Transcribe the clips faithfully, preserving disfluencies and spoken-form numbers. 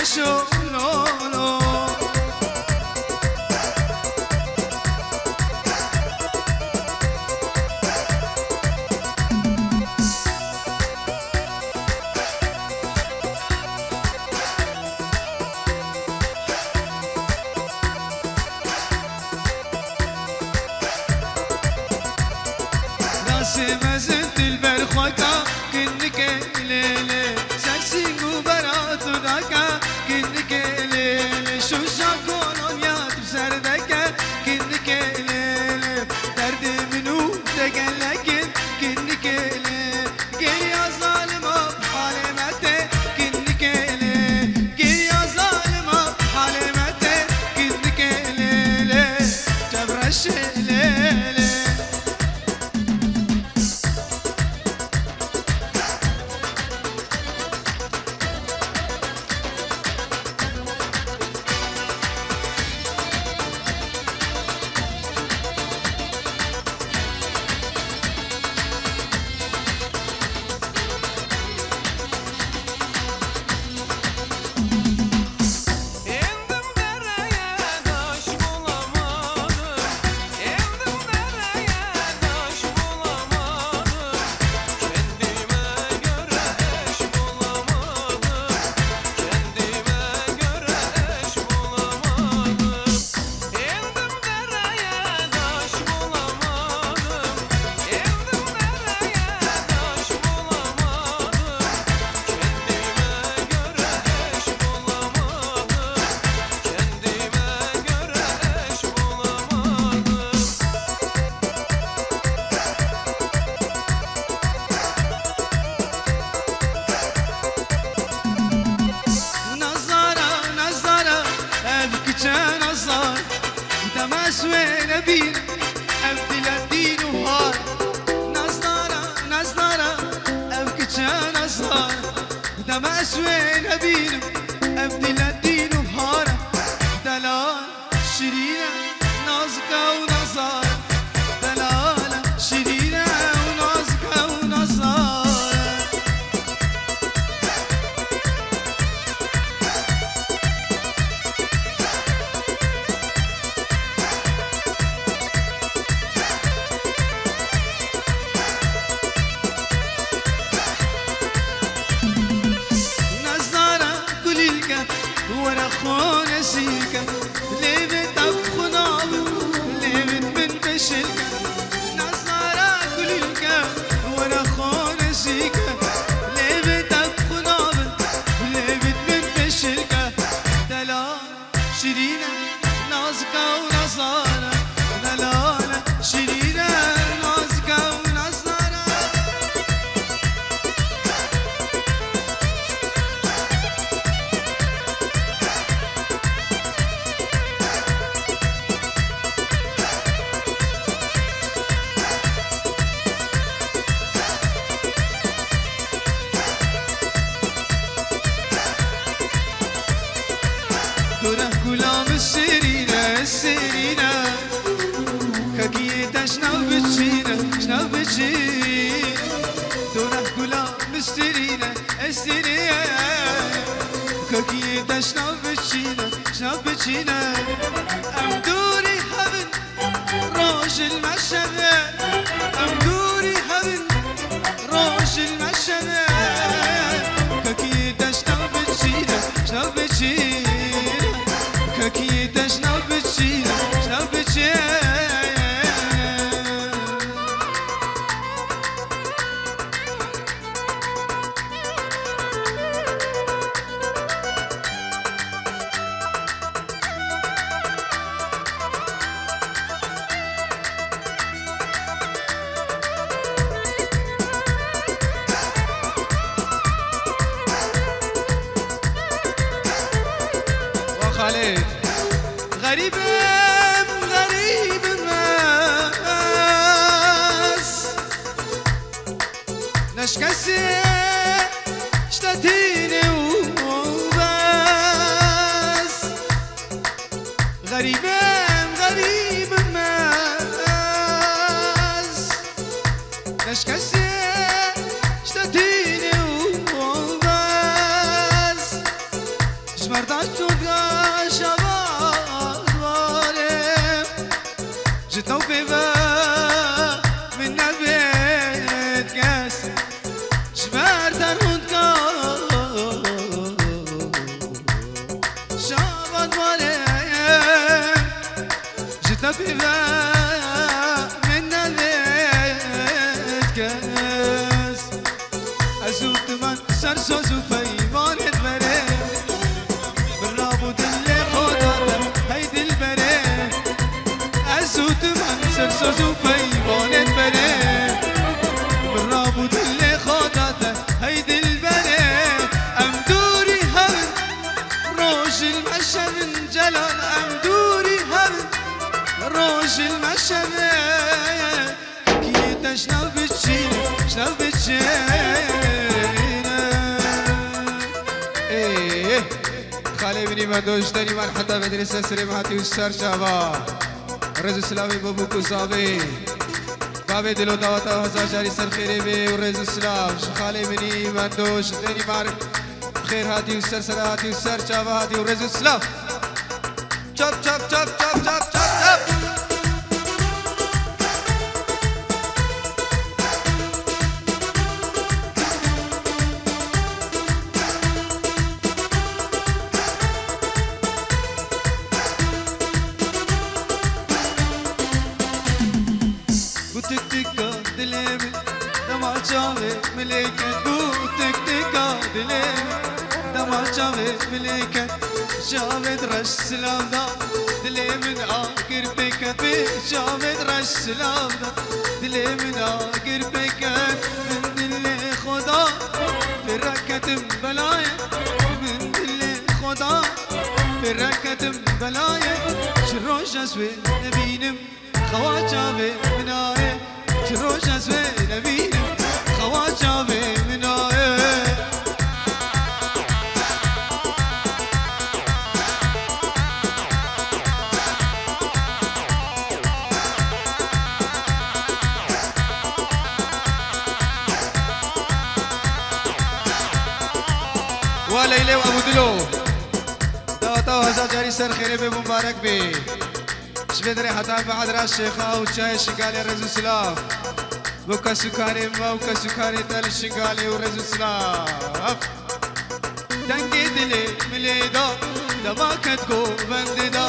Şolo. Nasê mezin dilber xwe ka, kinike lê lê. Ser sîng û bera tu dake, kinike lê lê. Şûşa kolonya tu ser deke, kinike lê lê. Derdê min û te gelek in, kinike lê lê. Geriya zalima halê me tê, kinike lê lê. Geriya zalima halê me tê, kinike lê lê. Çevreşê lê lê. Nazara, nazara, ev kiçe nazar. Dema ez wê nebînim, ev dile dîn û har. Nazara, nazara, ev kiçe nazar. Dema ez wê nebînim, ev dile dîn û har. Delal. Şirîne, nazike û nazar. Delale, şirîne û nazike û nazar. Nazara kulîlke, were xwe nesîke. Lêvê te bi xwe nabin, lêvê min peşilke. Nazara kulîlke, were xwe nesîke. Lêvê te bi xwe nabin, lêvê min peşilke. Delal, şirîne, nazike û nazare. Delale, şirîne, nazike û nazare. Tu reh gula min serîne, serîne. Kekiyê te ji nav biçîne, ji nav biçîne. Tu reh gula min serîne, serîne. Kekiyê te ji nav biçîne, ji nav biçîne. Em dûrî hev in, roj li me şev e. Em dûrî hev in, roj li me şev e. Kekiyê te ji nav biçîne, ji nav biçîne. Kekiyê te ji nav biçîne, ji nav biçîne. Wa Xalid. Xerîb im, xerîb im ez. Ne ji kesê ji te tîne û bes. Xerîb im, xerîb im ez. Ne ji kesê ji te tîne û bes. Ji me Daş çûdga şevan warê, ji tewfê ve min nevêt kes. Ji ber te rûdga şevan warê, ji tevî ve min nevêt kes. Ez û tu man ser soz û peymanê berê. Min rabû dilê xwe date, hey dilberê. Ez û tu man ser soz û peymanê berê. Min rabû dilê xwe date, hey dilberê. Em dûrî hev in, roj li me şev in, Celal, em dûrî hev in, roj li me şev in. Kî te ji nav biçîne, ji nav biçîne. Ê, xalê min î me do ji derî mar heta medrese sirê me hatî û ser çava. Rêz û silavê bo bûk û zavê. Bavê dilo daweta hezar carî ser xêrê bê û rêz û silav. Ji xalê min î me do ji derî mar xêr hatî û ser sera hatî û ser çava hatî û rêz û silav. Çap, çap, çap, çap, çap, çap, çap. Got tik tika dilê min, dema çavê min lê ket. Got tik tika dilê min, dema çavê min lê ket. Çavê reş silav da, dilê min agir pê ket. Çavê reş silav da, dilê min agir pê ket. Min dilê xwe da, pê reketim belayê. Min dilê xwe da, pê reketim belayê. Ji roj ez wê nebînim. Xewa çavê min nayê, çi roj ez wê nebînim. Xewa çavê min nayê. Wa Leylê û Ebû Dilo. Daweta hezar carî ser xêrê bê, mubarek bê. Ji vê derê heta me edra şêxa û çayê Şingalê rêz û silav. Bo kes û karê me û kes û karê te li Şingalê û rêz û silav. Dengê dilê min lê da, dema ket govendê da.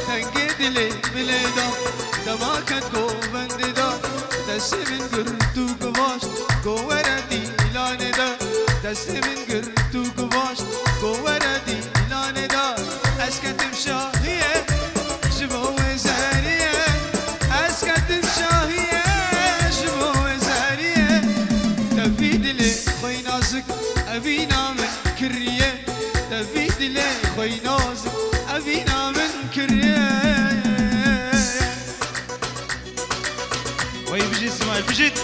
Dengê dilê min lê da, dema ket govendê da. Destê min girt û givaşt, go were dîlanê de. Destê min girt û givaşt, go were dîlanê de. Ez ketim şahiyê, ji bo wê zeriyê. Ez ketim şahiyê, ji bo wê zeriyê. Te vî dilê xwe nazik, evîna min kiriye. Te vî dilê xwe nazik, evîna min kiriye. Wey bijît Sîmay, bijît.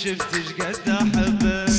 شفتش قد أحبك.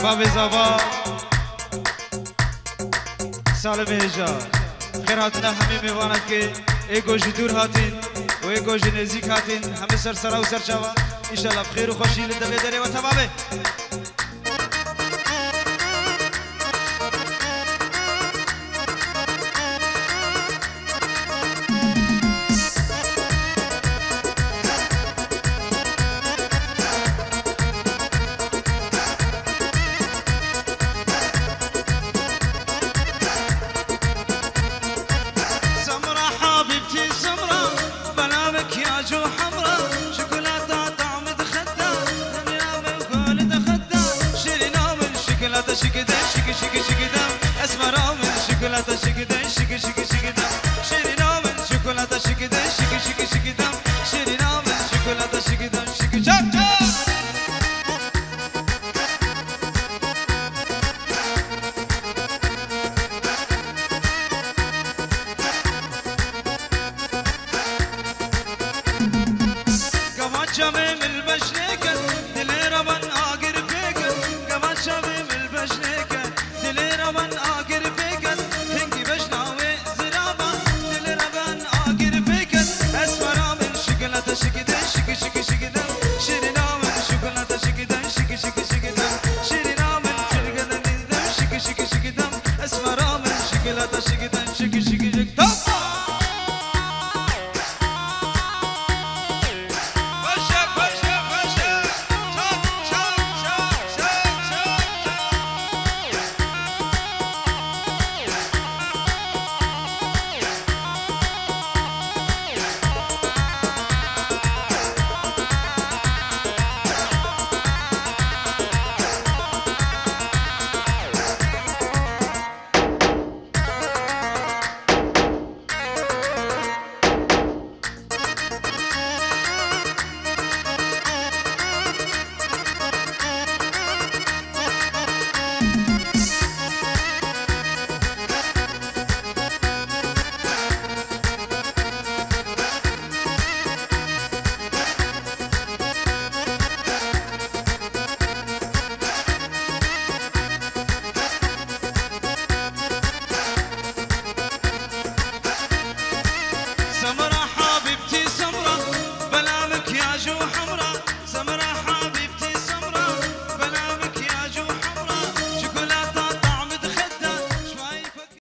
Bavê Zava, Salimê Hêja. Xêr hatine hemî mêvanan ke êgo ji dûr hatîn û êgo ji nêzîk hatîn, hemî ser sera û ser çava. Înşallah bi xêr û xweşî li devê derê we teva be. سمرا حبيبتي سمرا، بلا مكياج وحمرا، شوكولاتة طعم دخدة، دنيا من كل دخدة، شيرينا من شوكولاتة شكدة شك شك شكدة، أسمرا من شوكولاتة شكدة شك شك شكدة، شيرينا من شوكولاتة شكدة شك شك شكدة، شيرينا من شوكولاتة شكدة شك شك. Gava çavê min beş nêke, dilê re van agir pêke. Gava çavê min beş nêke, dilê re van agir pêke. Hingî beş navê ziraba, dilê re van agir pêke. Esmera min şikilete şikide, şiki şiki şikide. Şirîna min şikilete şikide, şiki şiki şikide. Şirîna min şikilete şikide, şiki şiki şikide. Esmera min şikilete şikide, şiki şiki şikide.